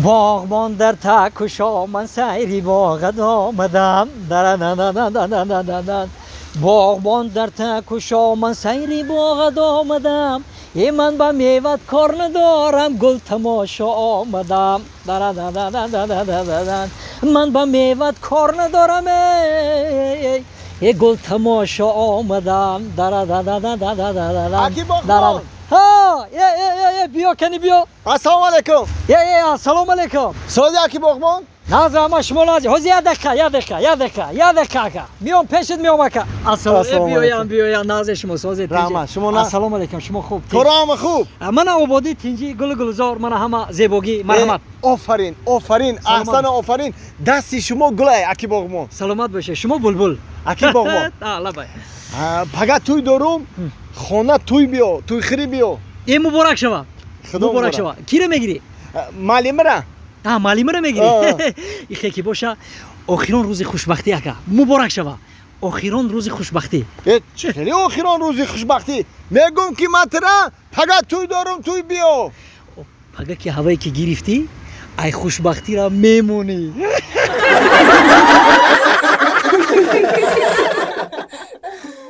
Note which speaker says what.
Speaker 1: Боғбон дар такушо ман сайри боғат омадам. Боғбон дар такушо ман сайри боғат омадам. Е ман ба меват кор надорам, гул тамошо омадам. Ман ба меват кор надорам, е гул тамошо омадам.
Speaker 2: Аки боғбон!
Speaker 1: Ҳа, е, биё, кани биё.
Speaker 2: Ассалому алайкум.
Speaker 1: Е, ассалому алайкум.
Speaker 2: Сози аки боғбон?
Speaker 1: Назр ама шумо назр. Ҳозир як дақиқа, як дақиқа, як дақиқа, як дақиқа ака. Миём пешит миём ака. Ассалому биёям, биёям, назр шумо сози.
Speaker 2: Раҳмат, шумо на.
Speaker 1: Ассалому алайкум, шумо хуб.
Speaker 2: Кора ҳама хуб?
Speaker 1: Мана ободӣ, тинҷӣ, гул гулзор, мана ҳама зебогӣ, марҳамат.
Speaker 2: Офарин, офарин, аҳсан, офарин. Дасти шумо гулай, аки боғбон.
Speaker 1: Саломат бошед, шумо булбул.
Speaker 2: Аки боғбон.
Speaker 1: А, лабай.
Speaker 2: Пага тӯй дорум, хона тӯй биё, тӯйхирӣ биё.
Speaker 1: Е, муборак шава. Муборак шава. Кира мегирӣ?
Speaker 2: Маълимара.
Speaker 1: А, маълимара мегирӣ? Ихе ки боша, охирон рӯзи хушбахтӣ ака. Муборак шава. Охирон рӯзи хушбахтӣ.
Speaker 2: Э, чӣ хеле охирон рӯзи хушбахтӣ? Мегӯм ки ман тира пага тӯй дорум, тӯй биё.
Speaker 1: Пага ки ҳавае ки гирифтӣ, ай хушбахтиро мемонӣ.